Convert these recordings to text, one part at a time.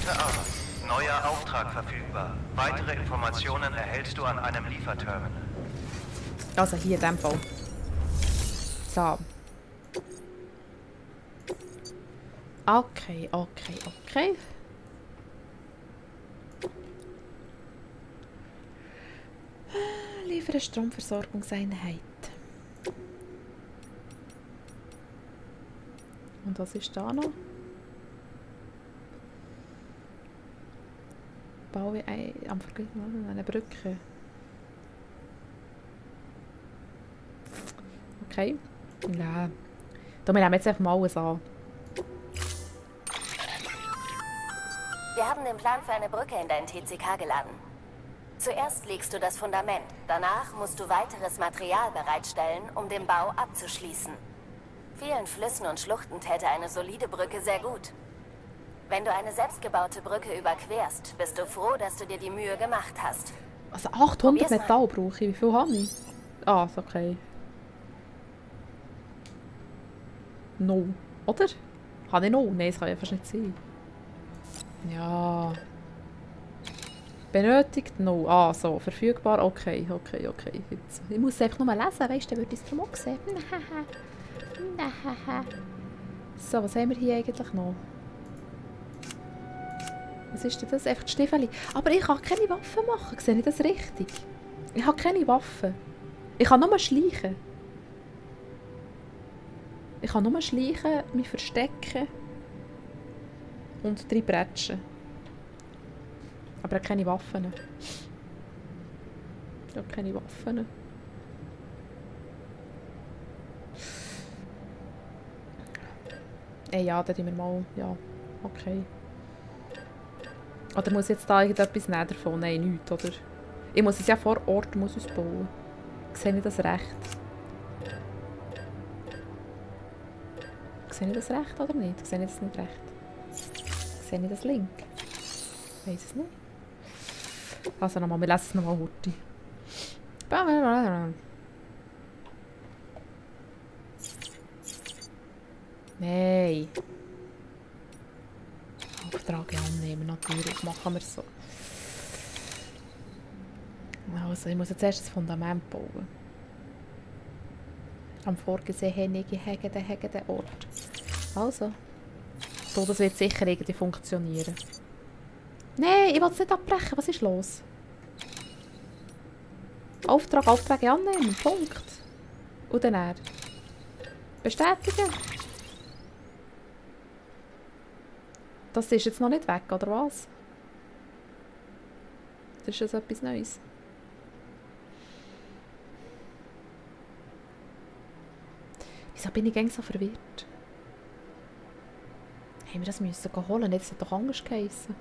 Gute Arbeit. Neuer Auftrag verfügbar. Weitere Informationen erhältst du an einem Lieferterminal. Also hier in dem Fall. So. Okay. Liefere Stromversorgungseinheit. Und was ist da noch? Baue am Vergleich eine Brücke. Okay. Ja. Da nehmen wir jetzt einfach mal alles an. Wir haben den Plan für eine Brücke in dein TCK geladen. Zuerst legst du das Fundament. Danach musst du weiteres Material bereitstellen, um den Bau abzuschließen. Vielen Flüssen und Schluchten täte eine solide Brücke sehr gut. Wenn du eine selbstgebaute Brücke überquerst, bist du froh, dass du dir die Mühe gemacht hast. Also 800 Metall brauche ich. Wie viel habe ich? Ah, ist okay. No. Oder? Habe ich noch? Nein, das kann ja fast nicht sein. Ja. Benötigt no. Ah, so. Verfügbar. Okay. Jetzt. Ich muss es einfach nur mal lesen, weißt du, dann würde ich es drum auch sehen. So, was haben wir hier eigentlich noch? Was ist denn das? Einfach die Stiefel. Aber ich kann keine Waffen machen. Sehe ich das richtig? Ich habe keine Waffen. Ich kann nur schleichen. Ich kann nur schleichen, mich verstecken und drin bretschen. Aber ich habe keine Waffen. Ich habe keine Waffen. Ja, dann tun wir mal... Ja, okay. Oder muss ich jetzt da irgendetwas nehmen davon? Nein, nichts, oder? Ich muss es ja vor Ort bauen. Sehe ich das recht? Sehe ich das recht oder nicht? Sehe ich das nicht recht? Sehe ich das link? Ich weiss es nicht. Also nochmal, wir lesen es nochmal heute. Nein. Auftrag annehmen, natürlich. Machen wir es so. Also, ich muss jetzt erst das Fundament bauen. Am vorgesehenen Ort. Also. So, das wird sicher irgendwie funktionieren. Nein, ich will es nicht abbrechen. Was ist los? Auftrag annehmen. Punkt. Und dann bestätigen. Das ist jetzt noch nicht weg, oder was? Das ist jetzt etwas Neues. Wieso bin ich so verwirrt? Haben wir das müssen holen? Jetzt hat doch anders geheissen.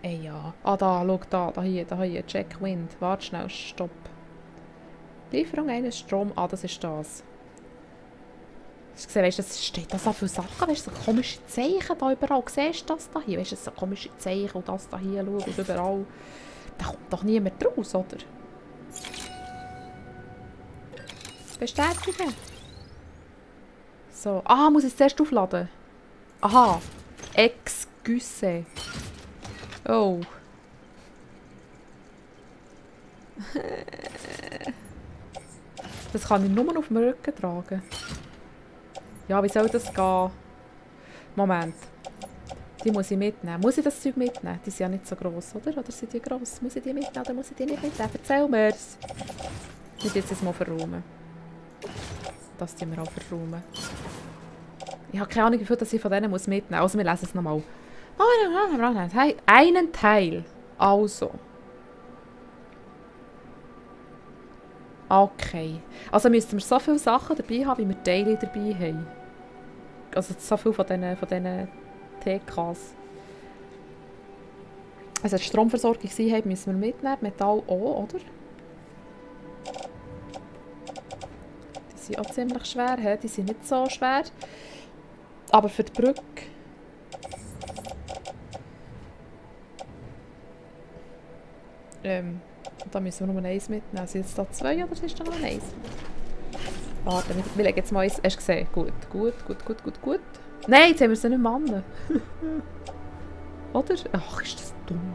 Ey ja. Ah, schau da hier. Check Wind. Warte schnell, stopp. Lieferung eines Strom. Ah, das ist das. Hast du gesehen, weißt du, das steht da so viele Sachen, weißt du, so komische Zeichen da überall. Siehst du das da hier? Weißt du, so komische Zeichen und das da hier, schau, und überall. Da kommt doch niemand raus, oder? Bestätigen. So. Ah, muss ich es zuerst aufladen? Aha. Excuse. Oh. Das kann ich nur auf dem Rücken tragen. Ja, wie soll das gehen? Moment. Die muss ich mitnehmen. Muss ich das Zeug mitnehmen? Die sind ja nicht so gross, oder? Oder sind die gross? Muss ich die mitnehmen oder muss ich die nicht mitnehmen? Erzähl mir's. Ich jetzt mal verräumen. Das tun wir auch verräumen. Ich habe keine Ahnung, wie viel ich von denen mitnehmen muss. Also, wir lesen es nochmal. Einen Teil. Also. Okay. Also müssten wir so viele Sachen dabei haben, wie wir Teile dabei haben. Also so viele von diesen TKs. Also die Stromversorgung haben, müssen wir mitnehmen. Metall auch, oder? Die sind auch ziemlich schwer. He? Die sind nicht so schwer. Aber für die Brücke... da müssen wir nur eins mitnehmen. Sind jetzt da zwei oder ist da noch eins? Warte, wir legen jetzt mal eins. Hast du gesehen? Gut. Nein, jetzt haben wir sie nicht mehr an. Oder? Ach, ist das dumm.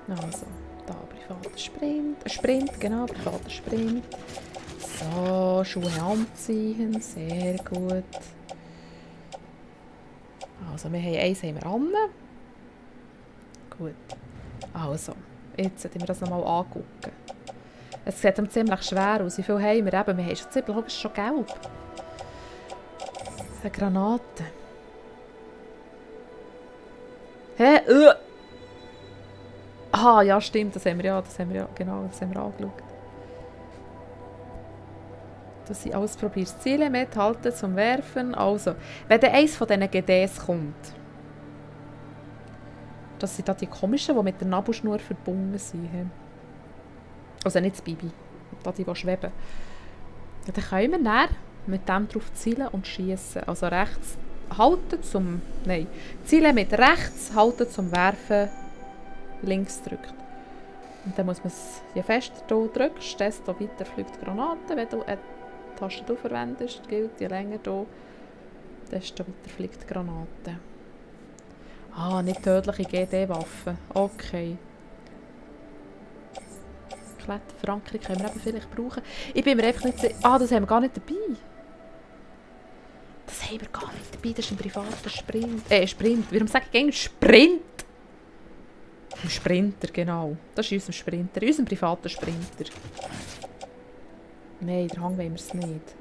Also, da privater Sprint. Ein Sprint, genau, privater Sprint. So, Schuhe anziehen. Sehr gut. Also, wir haben eins an. Gut. Also, jetzt sollten wir das nochmal angucken. Es sieht ihm ziemlich schwer aus. Wie viel haben wir? Eben, wir haben schon ziemlich, schon gelb. Eine Granate. Hä? Ah, ja, stimmt. Das haben wir ja, genau, das haben wir angeschaut. Das sind ausprobiert. Ziele mithalten zum Werfen. Also, wenn dann eins von diesen GDs kommt. Das sind da die komischen, die mit der Nabelschnur verbunden sind. Also nicht das Bibi. Da die schweben. Ja, dann können wir dann mit dem drauf zielen und schießen. Also rechts halten zum. Nein. Zielen mit rechts, halten zum Werfen. Links drückt. Und dann muss man es, je fester du drückst, desto weiter fliegt die Granate. Wenn du eine Taste verwendest, gilt, je länger du, desto weiter fliegt die Granate. Ah, nicht tödliche GD-Waffen. Okay. Kletterverankerung können wir eben vielleicht brauchen. Ich bin mir einfach nicht sicher. Ah, das haben wir gar nicht dabei. Das haben wir gar nicht dabei. Das ist ein privater Sprint. Sprint. Warum sage ich eigentlich Sprint? Ein Sprinter, genau. Das ist unser Sprinter. Unser privater Sprinter. Nein, der Hang wollen wir es nicht.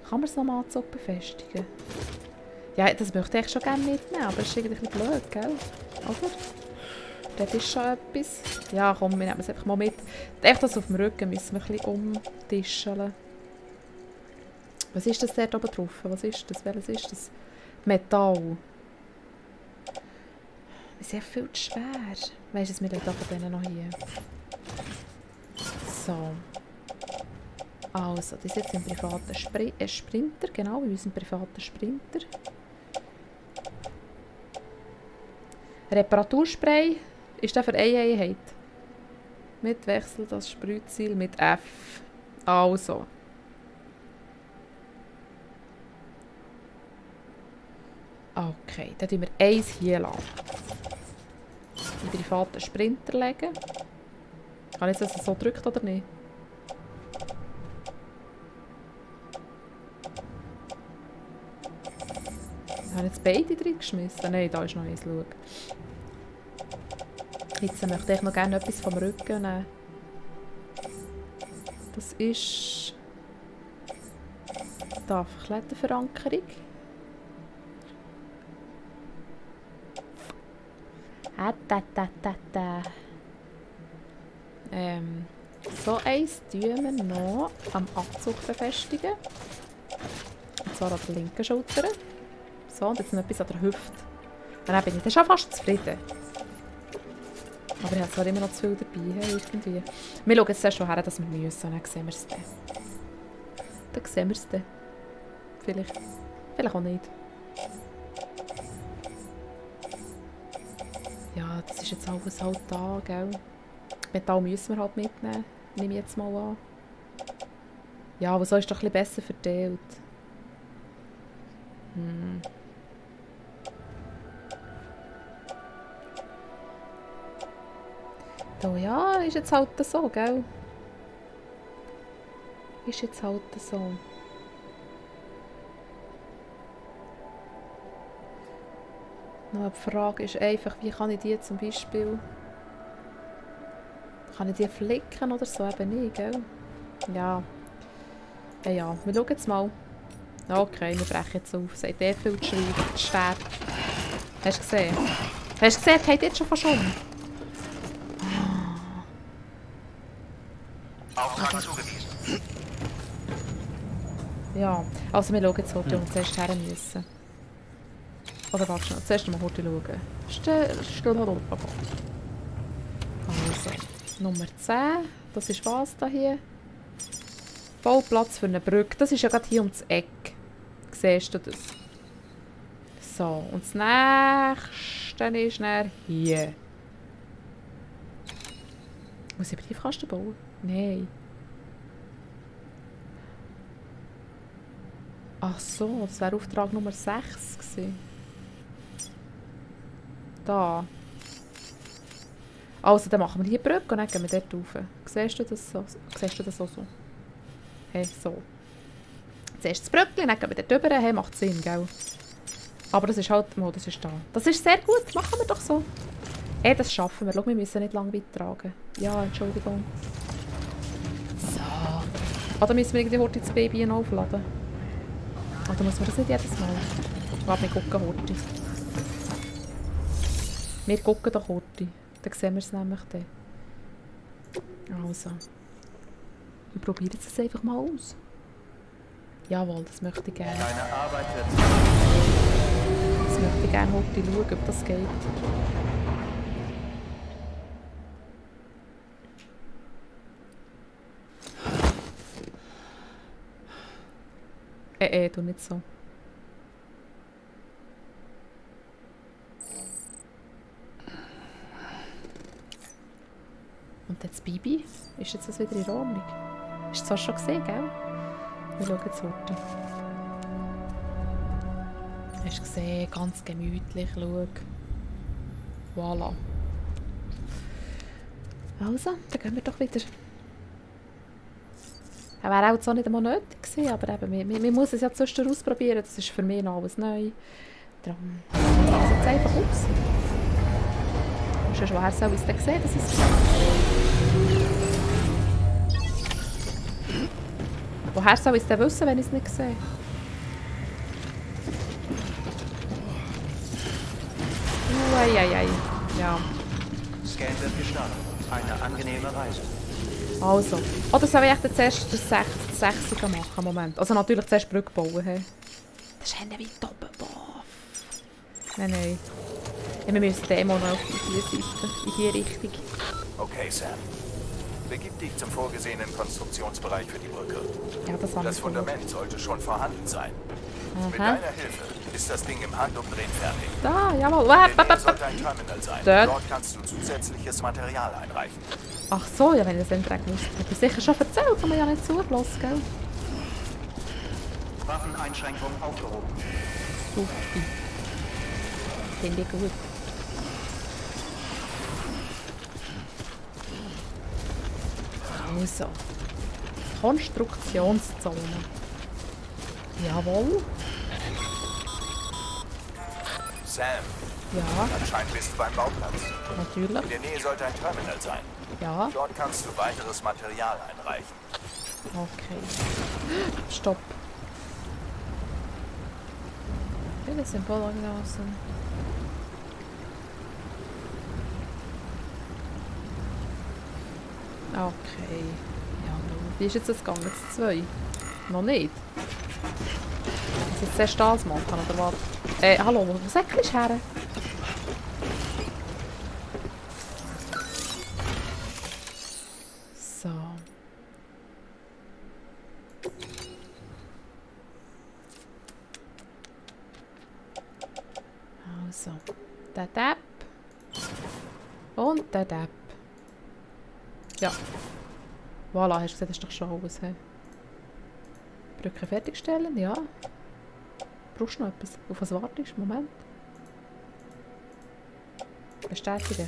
Kann man es noch am Anzug befestigen? Ja, das möchte ich schon gerne mitnehmen, aber das ist irgendwie ein bisschen blöd, gell? Oder? Das ist schon etwas. Ja, komm, wir nehmen es einfach mal mit. Echt, das auf dem Rücken müssen wir ein bisschen umtischeln. Was ist das dort oben drauf? Was ist das? Welches ist das? Metall. Das ist ja viel zu schwer. Weisst du, wir legen von denen noch hier. So. Also, das ist jetzt ein privater Sprinter. Genau, wir müssen privaten Sprinter. Reparaturspray ist der für eine Einheit. Mit Wechsel das Sprühziel mit F. Also. Okay, dann tun wir eins hier lassen. Die privaten Sprinter legen. Kann ich das so drücken oder nicht? Ich habe jetzt beide drin geschmissen. Nein, da ist noch eins. Schau. Jetzt möchte ich noch gerne etwas vom Rücken nehmen. Das ist da Kletterverankerung. So eins tun wir noch am Abzug befestigen. Und zwar an der linken Schulter. So, und jetzt noch etwas an der Hüfte. Und dann bin ich dann schon fast zufrieden. Aber ich habe zwar immer noch zu viel dabei. Irgendwie. Wir schauen jetzt schon her, dass wir müssen. Dann sehen wir es dann. Dann sehen wir es dann. Vielleicht. Vielleicht auch nicht. Ja, das ist jetzt alles halt da, gell? Metall müssen wir halt mitnehmen. Nehme ich jetzt mal an. Ja, aber so ist es doch ein bisschen besser verteilt. Da, ja, ist jetzt halt so, gell? Ist jetzt halt so. Noch die Frage ist einfach, wie kann ich die zum Beispiel... Kann ich die flicken oder so? Eben nicht, gell? Ja. Ja, wir schauen jetzt mal. Okay, wir brechen jetzt auf. Seid ihr viel zu schwer? Hast du gesehen? Hast du gesehen? Geht jetzt schon fast um. Auftrag zugewiesen. Ja, also wir schauen jetzt heute, wo wir zuerst her müssen. Oder warte schnell, zuerst mal heute schauen. Also, Nummer 10. Das ist was da hier? Bauplatz für eine Brücke. Das ist ja gerade hier ums Eck. Siehst du das? So, und das nächste ist dann hier. Muss ich Briefkasten bauen? Nein. Ach so, das wäre Auftrag Nummer 6 gewesen. Da. Also, dann machen wir hier die Brücke und dann gehen wir dort rauf. Siehst du das so? Siehst du das auch so? Hey, so. Zuerst das Brückchen, dann gehen wir dort rüber. Hey, macht Sinn, gell? Aber das ist halt... Oh, das ist da. Das ist sehr gut. Machen wir doch so. Hey, das schaffen wir. Schau, wir müssen nicht lange beitragen. Ja, Entschuldigung. So. Oder müssen wir irgendwie heute das Baby noch aufladen? Oder muss man das nicht jedes Mal? Warte, wir gucken heute. Wir gucken doch heute. Dann sehen wir es nämlich dann. Also. Wir probieren es einfach mal aus. Jawohl, das möchte ich gerne. Deine Arbeit wird... Das möchte ich gerne heute schauen, ob das geht. Du nicht so. Und jetzt Bibi? Ist jetzt das wieder in Ordnung? Hast du das schon gesehen, gell? Wir schauen jetzt heute. Hast du gesehen? Ganz gemütlich, schau. Voilà. Also, dann gehen wir doch wieder. Das wäre auch so nicht einmal nötig gewesen, aber eben, man muss es ja zwischendurch ausprobieren. Das ist für mich noch alles neu. Darum probiere ich es jetzt einfach aus. Sonst woher soll ich es dann sehen, dass ich es sehe? Woher soll ich es denn wissen, wenn ich es nicht sehe? Uiuiui. Ja. Scan wird gestartet. Eine angenehme Reise. Also. Oder soll ich echt zuerst das 60er machen? Moment. Also natürlich zuerst Brücke bauen. Hey. Das ist weit oben. Boah. Nein. Ja, wir müssen den noch auf die Seite, in die Richtung. Okay, Sam. Begib dich zum vorgesehenen Konstruktionsbereich für die Brücke. Ja, das haben wir Das Fundament sollte schon vorhanden sein. Mit deiner Hilfe ist das Ding im Handumdrehen fertig. Da, jawohl. In der Nähe sollte ein Terminal sein. Dort. Dort kannst du zusätzliches Material einreichen. Ach so, ja, wenn ich das direkt wusste. Hätte ich sicher schon erzählt, haben wir ja nicht zugelassen, gell? Waffeneinschränkung aufgehoben. Super. Finde ich gut. Also. Konstruktionszone. Jawohl. Sam, Ja, anscheinend bist du beim Bauplatz. natürlich. In der Nähe sollte ein Terminal sein. Ja. Dort kannst du weiteres Material einreichen. Okay. Stopp. Viele Symbole angelassen. Okay. Ja, wie ist jetzt das gegangen? Jetzt 2? Noch nicht? Muss ich jetzt zuerst das machen, oder was? Hallo, wo säckelst du her? So. Also. Der Tab. Und der Tab. Ja. Voilà, hast du gesehen, das ist doch schon alles. He? Brücke fertigstellen, ja. Brauchst du noch etwas? Auf was wartest du? Moment. Bestätigen.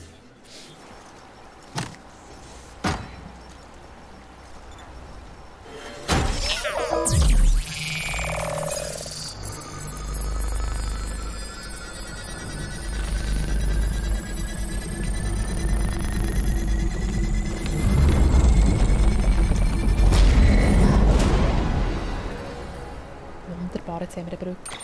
Wunderbar, jetzt haben wir eine Brücke.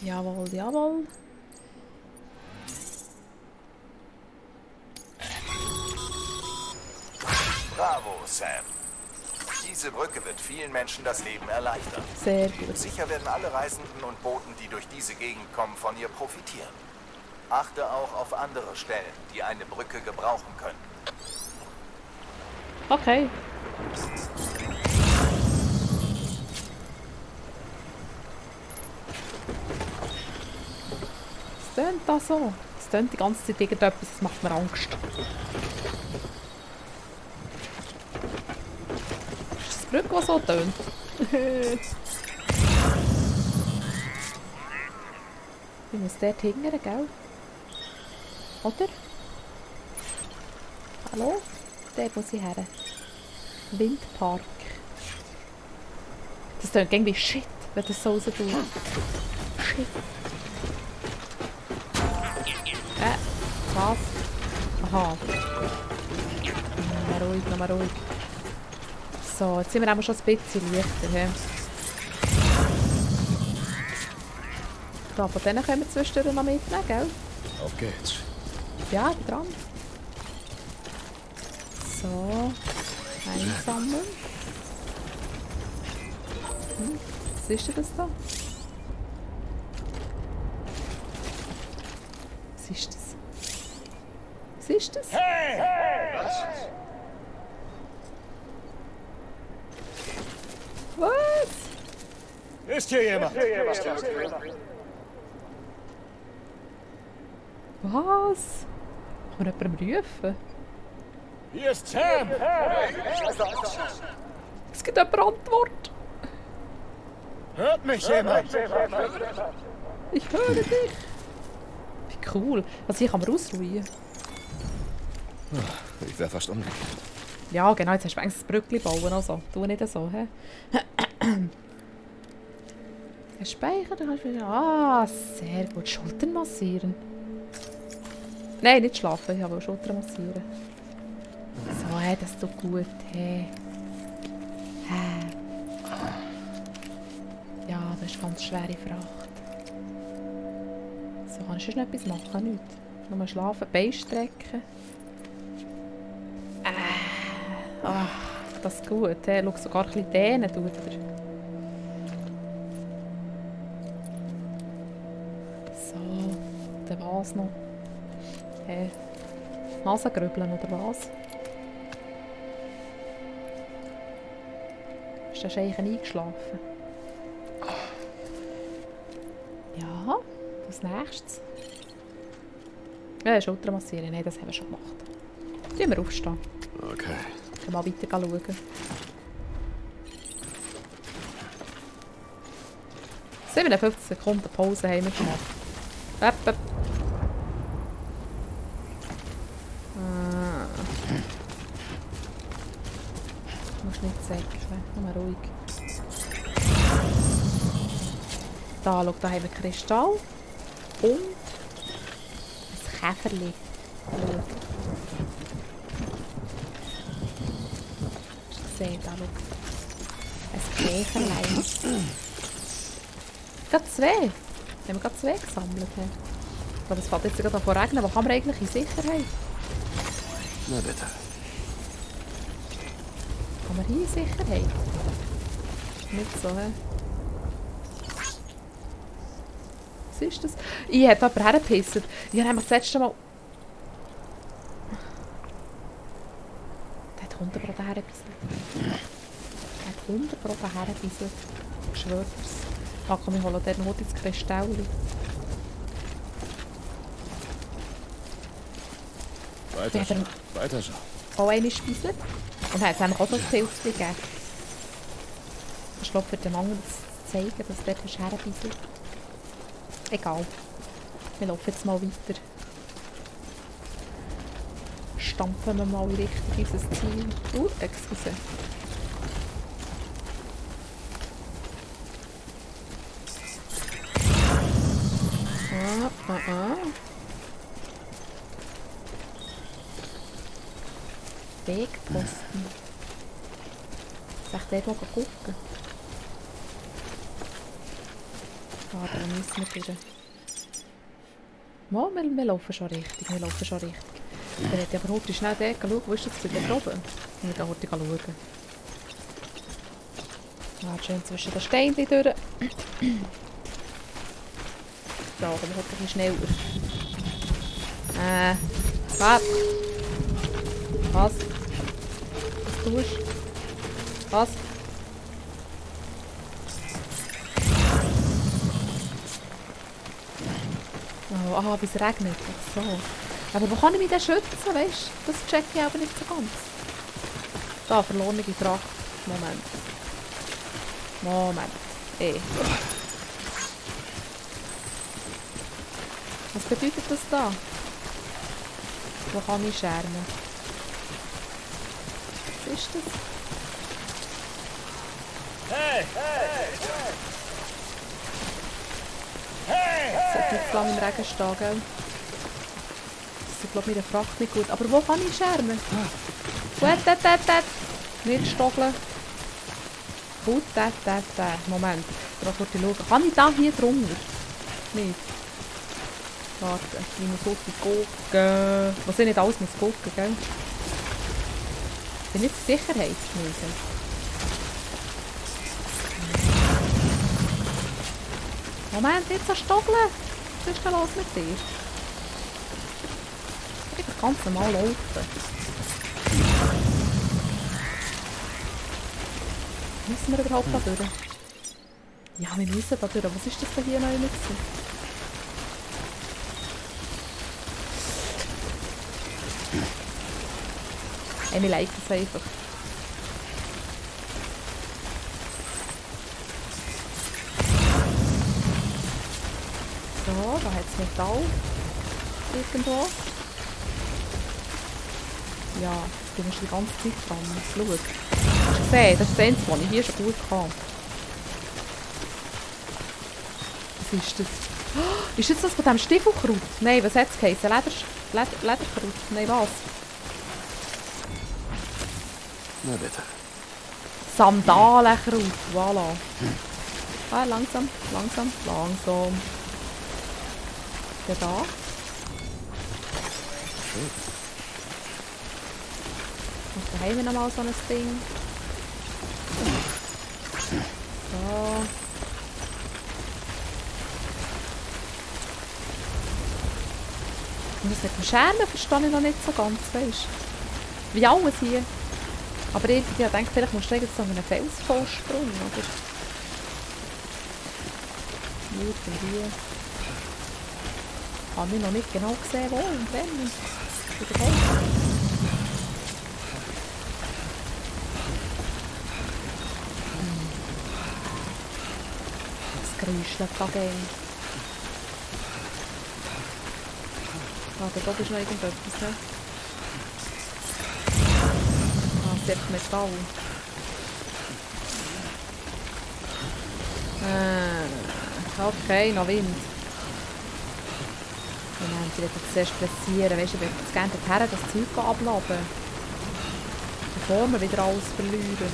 Jawohl, jawohl. Bravo, Sam. Diese Brücke wird vielen Menschen das Leben erleichtern. Sehr gut. Sicher werden alle Reisenden und Booten, die durch diese Gegend kommen, von ihr profitieren. Achte auch auf andere Stellen, die eine Brücke gebrauchen können. Okay. Was tönt das so? Es tönt die ganze Zeit irgendetwas, das macht mir Angst. Ist das die Brücke, die so tönt? Ich muss dort hingern, gell? Oder? Hallo? Dort muss ich her. Windpark. Das klingt irgendwie shit, wenn das so raus tut. Shit. Was? Aha. Nochmal ruhig, nochmal ruhig. So, jetzt sind wir auch schon ein bisschen leichter. He? Da, von denen können wir zwischendurch noch mitnehmen, gell? Auf geht's. Ja, ich bin dran. So. Einsammeln. Was ist denn das da? Was ist das? Was ist das? Was? Ist hier jemand? Was? Kann man jemanden rufen? Hier ist Sam! Es gibt eine Antwort. Hört mich jemand? Ich höre dich. Wie cool. Also hier kann man ausruhen. Ich wäre fast umgekehrt. Ja, genau. Jetzt hast du eigentlich das Brückli bauen. Also, tu nicht so. He? Speichern, dann kannst du wieder... Ah, sehr gut. Schultern massieren. Nein, nicht schlafen. Ich will Schultern massieren. So, hey, das tut gut. Hey. Ja, das ist eine ganz schwere Fracht. So, kannst du schon etwas machen? Nicht. Nur schlafen, Beine strecken. Ach, das ist gut. Hey. Schau, sogar ein bisschen dehnen tut er. So, dann was noch? Hey. Nase grübeln oder was? Ist der eigentlich eingeschlafen? Ja, was nächstes? Ja, Schulter massieren. Nein, das haben wir schon gemacht. Tun wir aufstehen. Okay. Mal weiter schauen. – 57 Sekunden Pause haben wir gemacht. Äpp. Du musst nicht säckeln, nur ruhig. Da, schau, da haben wir Kristall. Und ein Käferli. Schau. Seht da, schau. Ein Käferlein. Gerade zwei. Haben wir gerade zwei gesammelt. Aber es fällt jetzt gerade an regnen. Wo kann man eigentlich in Sicherheit? Na bitte. Kann man hier in Sicherheit? Nicht so, hä? Was ist das? Ich habe jemanden hergepisst. Ich habe nämlich das letzte Mal... Der hat 100 Pro hergepisst. Der hat 100 Pro hergepisst. Ich schwöre es. Ah, komm, ich hole dort noch das Kristall. Weiter so. Weiter so. Auch eine Speise. Und er hat es auch so ein Pilz gegeben. Ich glaube, für den anderen zu zeigen, dass der hergepisst. Egal. Wir laufen jetzt mal weiter. Stampfen wir mal in Richtung unseres Ziel. Excuse. Wegposten. Soll ich dort mal gucken? Ah, da müssen wir durch. Mal, wir laufen schon richtig. Dann hätte ich aber heute schnell dort schauen. Wo ist das bei der oben? Ich gehe heute schauen. Warte schön zwischen den Steinen durch. So, aber heute ein bisschen schneller. Was? Was? Was tust du? Was? Oh, wie es regnet. Ach so. Aber wo kann ich mich denn schützen, weißt du? Das check ich aber nicht so ganz. Da, verlorene Fracht. Moment. Moment. Was bedeutet das da? Wo kann ich schermen? Was ist das? Hey! Ich sollte nicht zu lange im Regen stehen, gell? Das ist, glaube ich, mit der Fracht nicht gut. Aber wo kann ich schermen? Nicht stocheln. Gut, Moment. Ich muss kurz schauen. Kann ich da hier drunter? Nicht. Warte, ich muss wirklich gucken. Was ich nicht alles muss gucken, gell? Ich bin nicht Sicherheitsschmiede. Moment, jetzt an Stockeln. Was ist denn los mit dir? Ich kann ganz normal laufen. Müssen wir überhaupt da durch? Ja, wir müssen da durch. Was ist das denn hier noch immer? Wir liken es einfach. So, da hat es Metall. Irgendwo. Ja, jetzt bin ich schon die ganze Zeit dran. Schau. Hast du gesehen? Das ist das Einzige, was ich hier schon gut kann. Was ist das? Oh, ist jetzt das von diesem Stiefelkraut? Nein, was hat es geheißen? Lederkraut? Nein, was? Na bitte. Sandalenkraut, voilà. Langsam. Ja, da. Und da haben wir nochmal so ein Ding. So. Und das mit dem Schermen verstehe ich noch nicht so ganz, weißt du? Wie alles hier. Aber ich denke, vielleicht musst du jetzt so einen Felsvorsprung, oder? Irgendwie. Ich habe noch nicht genau gesehen, wo und wenn. Das Geräuschelt da gerne. Da ist noch irgendetwas, ne? Das ist Metall. Okay, noch Wind. Moment, ich will das zuerst pressieren. Weißt du, ich würde jetzt gerne dorthin das Zeug abladen. Bevor wir wieder alles verlieren.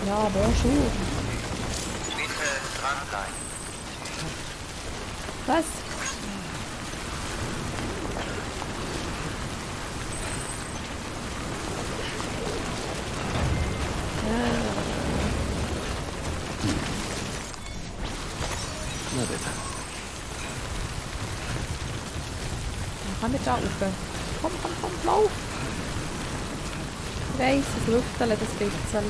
Ja, bonjour. Bitte dran bleiben. Was? Na bitte. Dann kann ich da rauf. Komm, lauf! Ich weiss, es lüfteln, das bisschen.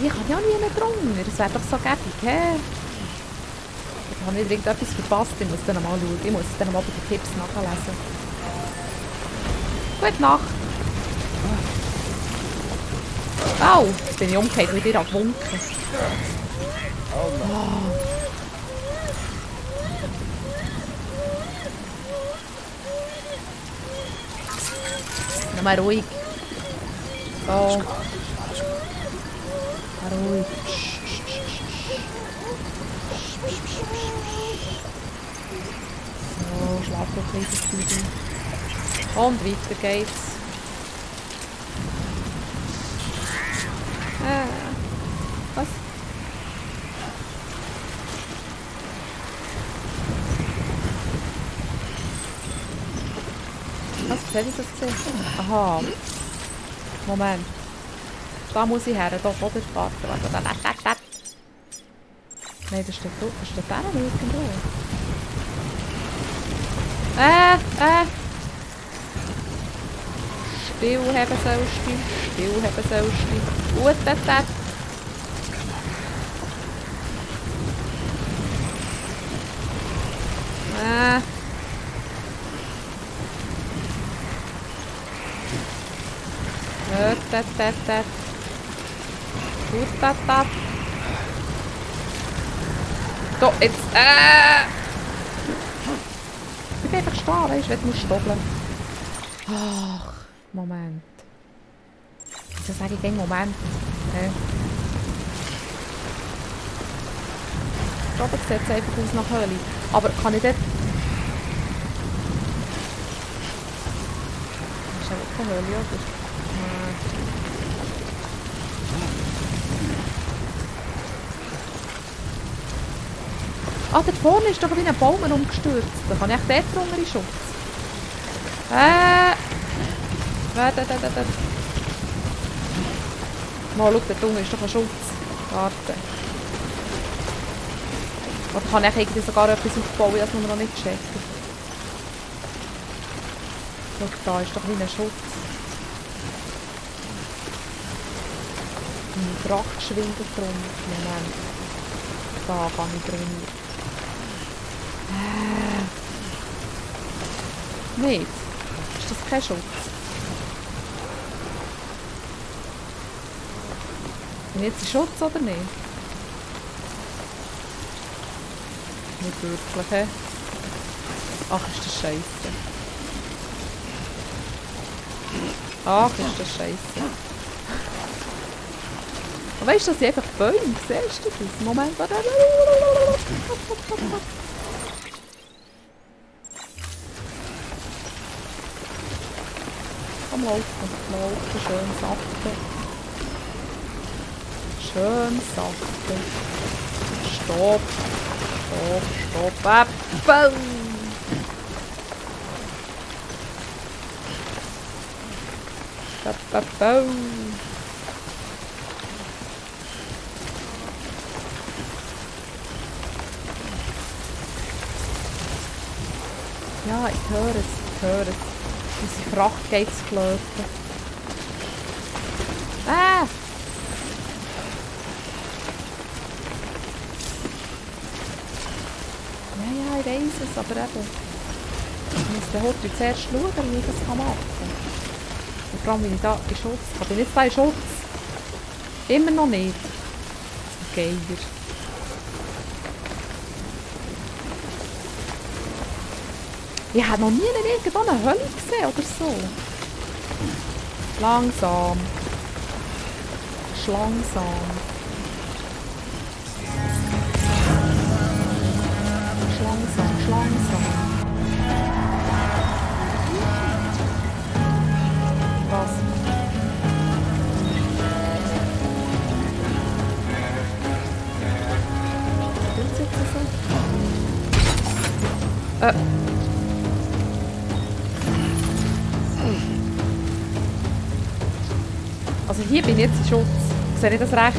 Hier kann ja nie mehr drunter. Das wäre doch so gäbig, hä? Ich habe nicht irgendetwas verpasst. Ich muss dann mal schauen. Ich muss dann mal bei den Tipps nachlesen. Gute Nacht. Au! Jetzt bin ich umgekehrt, weil ich dir gewunken. Oh. Nochmal ruhig. So. Ruhig. So, schlaf doch ein bisschen. Und weiter geht's. Was? Was? Hätte ich das gesehen? Aha. Moment. Da muss ich her, da, oder? Warte. Nein, das steht da. Das steht da irgendwo. Stillheben sollst du. Gut, das. Gut, das. So, jetzt, ich bin einfach stehen, weißt du, wenn du stoppeln. Ach, Moment. Wieso sage ich den Moment? Ich glaube, es sieht einfach aus nach Höhle. Aber kann ich dort... Das ist ja wirklich eine Höhle, oder? Ah, dort vorne ist doch wie ein Baum umgestürzt. Da kann ich echt dort drunter in Schutz. Warte. Mal, schau, dort drunter ist doch ein Schutz. Warte. Oder kann ich irgendwie sogar etwas aufbauen, das man noch nicht checkt. Schau, da ist doch wie ein Schutz. Meine Fracht schwindet drum. Moment. Da kann ich drunter. Nicht? Ist das kein Schutz? Bin ich jetzt ein Schutz oder nicht? Nicht wirklich, hä? Ach, ist das scheiße. Ach, ist das scheiße. Weißt du, das sind einfach Bäume? Siehst du das? Moment, warte. Komm, laufen, schön sachte. Schön sachte. Stopp. Boom. Boom. Ja, ich höre es. Unsere Fracht geht zu flöten. Ja, ich weiss es, aber eben. Ich muss den heute zuerst schauen, wie ich das machen kann. Und vor allem, wenn ich da in Schutz kann. Bin ich jetzt da in Schutz? Immer noch nicht. Geiger. Ich habe noch nie irgendwo eine Hölle gesehen oder so. Langsam. Schlangsam. Was? Tut's jetzt so? Also hier bin ich jetzt in Schutz. Sehe ich das recht?